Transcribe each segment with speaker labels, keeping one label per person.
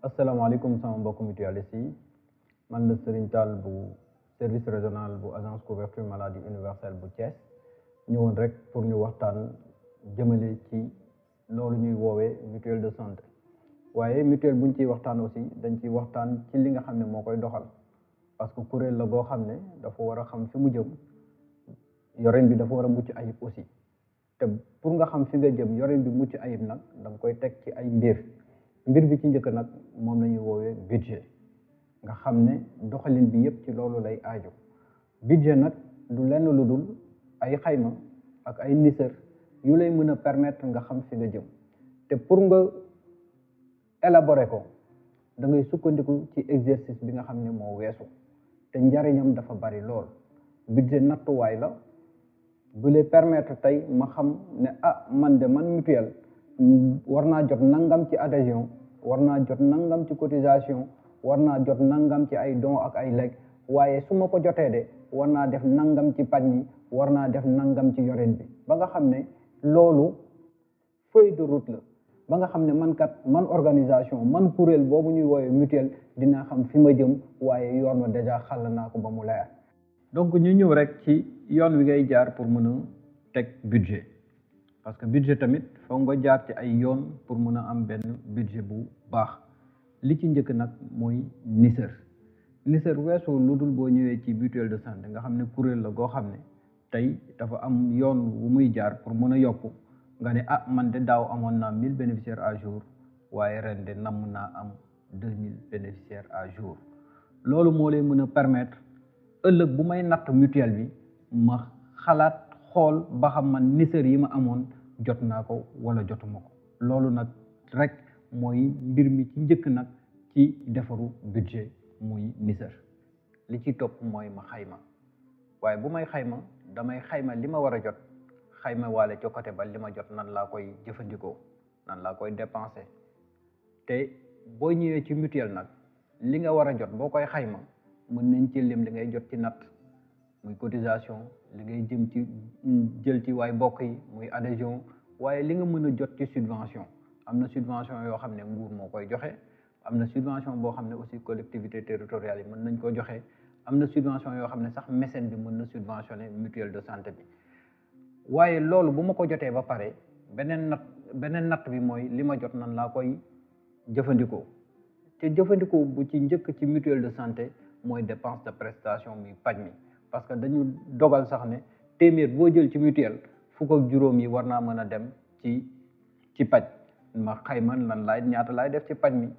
Speaker 1: asalaamaaleykum sama mbokk mutualistes yi man la Serigne Tall bu service régional bu agence Couverture Maladie Universelle bu Thiès ñëwoon rek pour ñu waxtaan jëmale ci loolu ñuy woowee mutuelle de santé waaye mutuelle buñ ciy waxtaan aussi dañ ciy waxtaan ci li nga xam ne moo koy doxal parce que kuréel la goo xam ne dafa war a xam fi mu jëm yoreen bi dafa war a mucc ayib aussi te pour nga xam fi nga jëm yoreen bi mucc ayib nag da nga koy teg ci ay mbir bi ci njëkk nag moom la ñuy woowee budget nga xam ne doxalin bi yëpp ci loolu lay aaju budget nag du lenn lu dul ay xayma ak ay nisër yu lay mën a permettre nga xam fi nga jëm te pour nga élaborer ko da ngay sukkandiku ci exercice bi nga xam ne moo weesu te njariñam dafa bari lool budget nattuwaay la bu lay permettre tey ma xam ne man mutuelle war naa jot nangam ci adhésion war naa jot nangam ci cotisation war naa jot nangam ci ay don ak ay legs waaye su ma ko jotee de war naa def nangam ci paj mi war naa def nangam ci yoreen bi ba nga xam ne loolu feuille de route la ba nga xam ne man organisation man kuréel boobu ñuy woowee mutuelle dinaa xam fi ma jëm waaye yoon wa déjà xàll naa ko ba mu leer. donc ñu ñëw rek ci yoon wi ngay jaar pour mën a teg budget parce que budget tamit foog nga jaar ci ay yoon pour mën a am benn budget bu baax li ci njëkk nag mooy nisër weesu lu dul boo ñëwee ci mutuelle de santé nga xam ne kuréel la goo xam ne tey dafa am yoon wu muy jaar pour mën a yokku nga ne man de daaw amoon naa 1000 bénéficiaires à jour waaye ren de namm naa am 2000 bénéficiaires à jour loolu moo lay mën a permettre ëllëg bu may natt mutuelle bi ma xalaat xool ba xam man nisër yi ma amoon jot naa ko wala jotuma ko loolu nag rek mooy mbir mi ci njëkk nag ci defaru budget muy nisër li ci topp mooy ma xayma waaye bu may xayma damay xayma li ma war a jot xayma waale ca côté ba li ma jot nan laa koy jëfandikoo nan laa koy dépenser te boo ñëwee ci mutuelle nag li nga war a jot boo koy xayma mën nañ ci lim li ngay jot ci natt muy cotisation li ngay jël ci waay mbokk yi muy adhésion waaye li nga mën a jot ci subvention am na subvention yoo xam ne nguur moo koy joxe am na subvention boo xam ne aussi collectivité territoriale yi mën nañ ko joxe am na subvention yoo xam ne sax mécène bi mën na subventionner mutuelle de santé bi waaye loolu bu ma ko jotee ba pare beneen natt bi mooy li ma jot nan laa koy jëfandikoo te jëfandikoo bu ci njëkk ci mutuelle de santé mooy dépense de prestation muy paj mi parce que dañu dogal sax ne téeméer boo jël ci mutuelle fukk ak juróom yi war naa mën a dem ci paj ma xayma ñaata laay def ci paj mi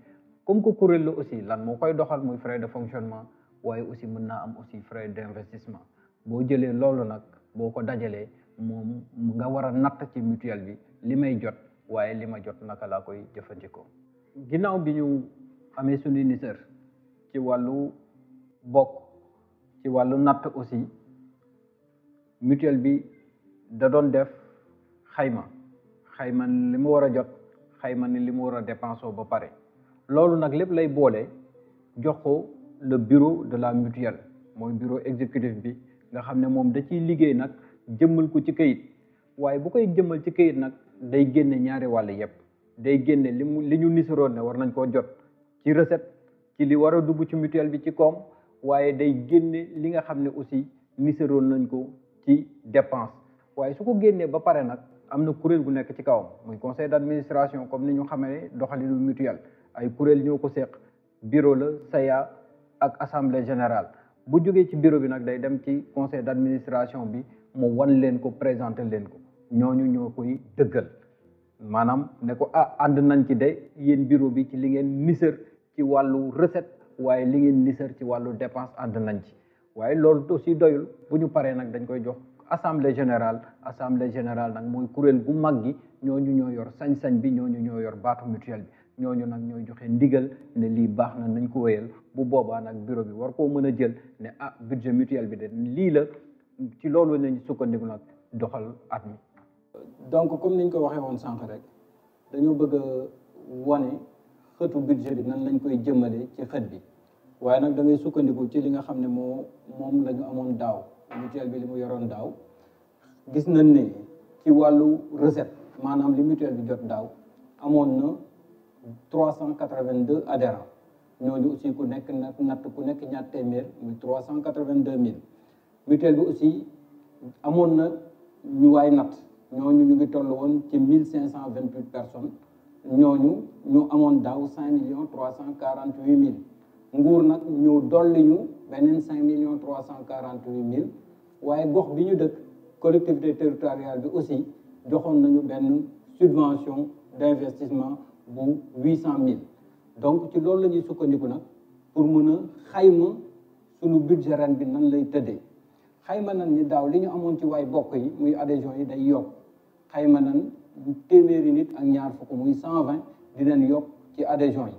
Speaker 1: comme que kuréel la aussi lan moo koy doxal muy frais de fonctionnement waaye aussi mën naa am aussi frais d'investissement boo jëlee loolu nag boo ko dajalee moom nga war a natt ci mutuelle bi li may jot waaye li ma jot naka laa koy jëfandikoo. ginnaaw bi ñu amee suñu nisër ci wàllu bokk ci wàllu natt aussi mutuelle bi da doon def xayma li mu war a jot xayma ni li mu war a dépensé ba pare loolu nag lépp lay boole jox ko le bureau de la mutuelle mooy bureau exécutif bi nga xam ne moom da ciy liggéey nag jëmmal ko ci kayit waaye bu koy jëmmal ci kayit nag day génne ñaari wàll yépp day génne li ñu nisaroon ne war nañ koo jot ci recette ci li war a dugg ci mutuelle bi ci koom waaye day génne li nga xam ne aussi nisaroon nañ ko ci dépense waaye su ko génnee ba pare nag am na kuréel gu nekk ci kawam muy conseil d'administration comme ni ñu xamee doxalinu mutuelle ay kuréel ñoo ko seq bureau la saya ak assemblée générale bu jógee ci bureau bi nag day dem ci conseil d'administration bi mu wan leen ko présenter leen ko ñooñu ñoo koy dëggal maanaam ne ko ànd nañ ci de yéen bureau bi ci li ngeen nisër ci wàllu recette waaye li ngeen nisër ci wàllu dépense ànd nañ ci waaye loolu aussi doyul bu ñu paree nag dañ koy jox assemblée générale nag mooy kuréel gu mag gi ñooñu ñoo yor sañ-sañ bi ñooñu ñoo yor baatu mutuelle bi ñooñu nag ñooy joxe ndigal ne lii baax na nañ ko wéyal bu boobaa nag bureau bi war koo mën a jël ne budget mutuelle bi de lii la ci loolu lañ sukkandiku nag doxal at mi. donc comme niñ ko waxee woon sànq rek dañoo bëgg a wane xëtu budget bi nan lañ koy jëmale ci xët bi waaye nag da ngay sukkandiku ci li nga xam ne moom la ñu amoon daaw mutuelle bi li mu yoroon daaw gis nañ ne ci wàllu recette maanaam li mutuelle bi jot daaw amoon na
Speaker 2: 382 adhérents ñooñu aussi ku nekk natt ku nekk ñaar téeméer muy 382 000 mutuelle bi aussi amoon na ñu waay natt ñooñu ñu ngi toll woon ci 1528 personnes ñooñu ñu amoon daaw 5 348 000 nguur nag ñu dolli ñu beneen 5 348 000 waaye gox bi ñu dëkk collectivité territoriale bi aussi joxoon nañu benn subvention d'investissement bu 800 000 donc ci loolu la ñuy sukkandiku nag pour mën a xayma suñu budget ren bi nan lay tëddee xayma nan ni daaw li ñu amoon ci waay bokk yi muy adhésion yi day yokk xayma nan téeméeri nit ak ñaar fukk muy 120 dinañ yokk ci adhésion yi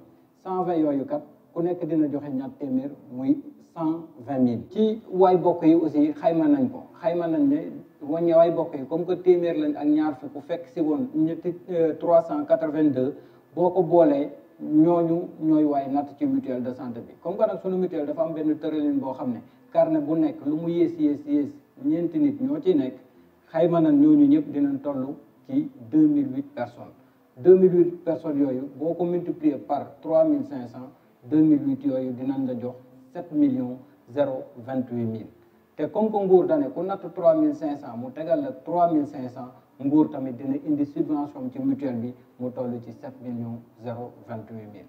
Speaker 2: 120 yooyu kat ku nekk dina joxe ñaar téeméer muy 120 000 ci waay bokk yi aussi xayma nañ ko xayma nañ ne waññe waay bokk yi comme que téeméer lañ ak ñaar fukk fekk si woon ñetti 382 boo ko boolee ñooñu ñooy waay natt ci mutuelle de santé bi comme que nag sunu mutuelle dafa am benn tëralin boo xam ne carnet bu nekk lu mu yées ñeenti nit ñoo ciy nekk xayma nañ ñooñu ñëpp dinañ toll ci 2008 personnes 2008 personnes yooyu boo ko multiplier par 3500 2008 yooyu dinañ la jox 7 028 000 te comme que nguur dane ku natt 3500 mu tegal la 3500 nguur tamit dina indi subvention ci mutuelle bi mu toll ci 7 028 000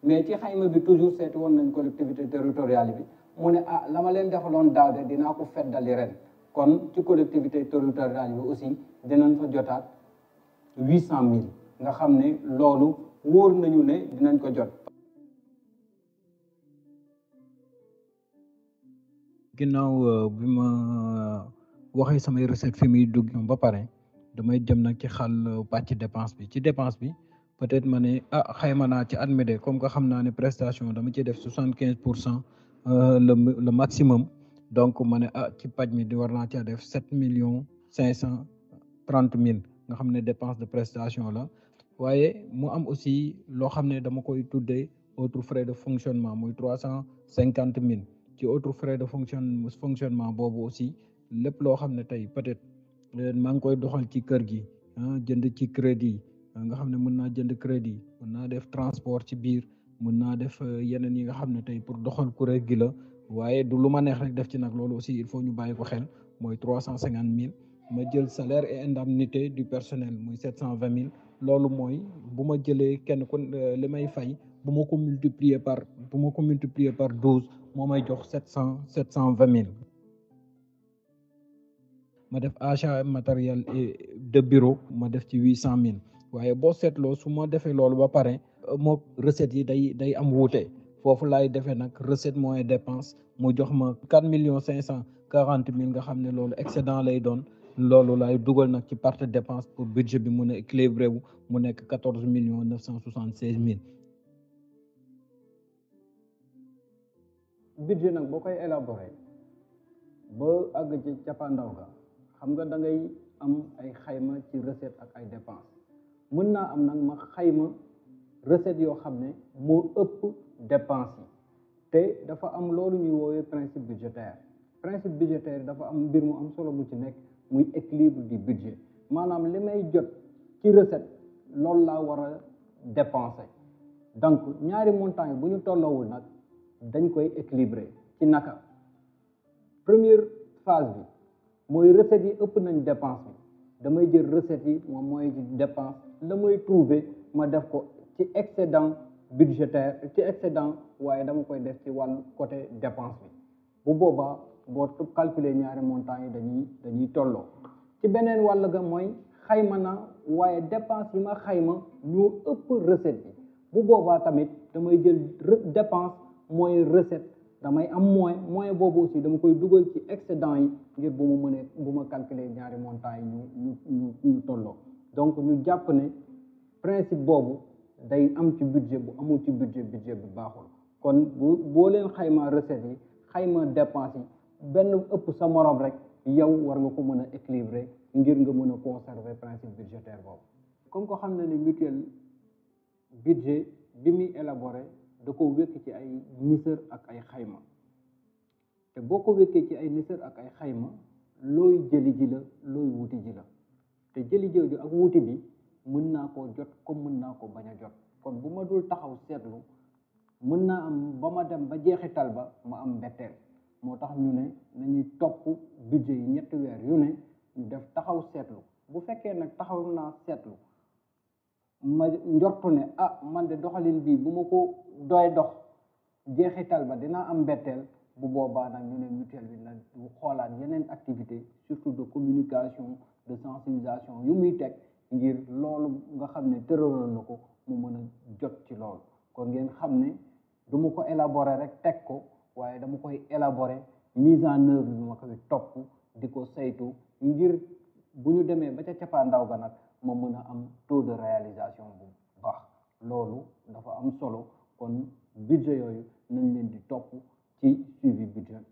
Speaker 2: mais ci xayma bi toujours seeti woon nañ collectivité territoriale bi mu ne la ma leen defaloon daaw de dinaa ko feddali ren kon ci collectivité territoriale bi aussi dinañ fa jotaat 800 000 nga xam ne loolu wóor nañu ne dinañ ko jot.
Speaker 1: ginnaaw bi ma waxee samay recette fi muy dugg ba pare damay jëm nag ci xàll pàcc dépense bi ci dépense bi peut-être ma ne xayma naa ci at mi de comme que xam naa ne prestation dama ci def 75% le maximum donc ma ne ci pàcc mi di war naa caa def 7 530 000 nga xam ne dépense de prestation la waaye mu am aussi loo xam ne dama koy tuddee autres frais de fonctionnement muy 350 000 ci autres frais de fonctionnement boobu aussi lépp loo xam ne tey peut-être maa ngi koy doxal ci kër gi jënd ci crédit nga xam ne mën naa jënd crédit mën naa def transport ci biir mën naa def yeneen yi nga xam ne tey pour doxal kuréel gi la waaye du lu ma neex rek def ci nag loolu aussi il faut ñu bàyyi ko xel mooy 350 000 ma jël salaire et indemnité du personnel muy 720 000 loolu mooy bu ma jëlee kenn ku li may fay bu ma ko multiplier par 12 moo may jox 720 000 ma def achat matériel de bureau ma def ci 800 000 waaye boo seetloo su ma defee loolu ba pare moo recettes yi day am wuute foofu laay defee nag recette moins dépense mu jox ma 4 540 000 nga xam ne loolu excédent lay doon loolu laay dugal nag ci partie dépense pour budget bi mun a équilibré wu mu nekk 14 976 000.
Speaker 2: budget nag boo koy élaboré ba àgg ci cappaandaw ga xam nga da ngay am ay xayma ci recette ak ay dépense mën naa am nag ma xayma recette yoo xam ne moo ëpp dépense yi te dafa am loolu ñuy woowee principe budgétaire dafa am mbir mu am solo bu ci nekk muy équilibre du budget maanaam li may jot ci recette loolu laa war a dépenser donc ñaari montant yi bu ñu tolloowul nag dañ koy équilibrer ci naka première phase bi mooy recettes yi ëpp nañ dépense bi damay jël recettes yi moom mooy dépense la may trouver ma def ko ci excédent budgétaire ci excédent waaye dama koy def ci wàllu côté dépense bi bu boobaa boo calculer ñaari montant yi dañuy tolloo ci beneen wàll ga mooy xayma na waaye dépense yi ma xayma ñoo ëpp recette yi bu boobaa tamit damay jël dépense mooy recette damay am moyen boobu aussi dama koy dugal ci excédent yi ngir bu ma calculer ñaari montant yi ñu tolloo donc ñu jàpp ne principe boobu day am ci budget bu amul ci budget bi baaxul kon boo leen xayma recette yi xayma dépense yi benn ëpp sa morom rek yow war nga ko mën a équilibrer ngir nga mën a conserver principe budgétaire boobu comme ko xam ne ne mutuelle budget bi muy élaboré da ko wékk ci ay nisër ak ay xayma te boo ko wékkee ci ay nisër ak ay xayma looy jëli ji la looy wuti ji la te jëli jooju ak wuti bi mën naa koo jot comme mën naa ko bañ a jot kon bu ma dul taxaw seetlu mën naa am ba ma dem ba jeexital ba ma am mbetteel. moo tax ñu ne nañuy topp budget yi ñetti weer yu ne ñu def taxaw seetlu. bu fekkee nag taxaw naa seetlu ma njortu ne man de doxalin bii bu ma ko dox jeexital ba dinaa am mbetteel, bu boobaa nag ñu ne mutuelle bi nag xoolaat yeneen activité surtout de communication de sensibilisation yu muy teg ngir loolu nga xam ne tëraloon na ko mu mën a jot ci loolu. kon ngeen xam ne du ma ko élaborer rek teg ko, waaye dama koy élaborer mise en œuvre bi ma koy topp di ko saytu ngir bu ñu demee ba ca cappaandaw ga nag ma mën a am taux de réalisation bu baax. loolu dafa am solo. kon budget yooyu nañ leen di topp ci suivi budget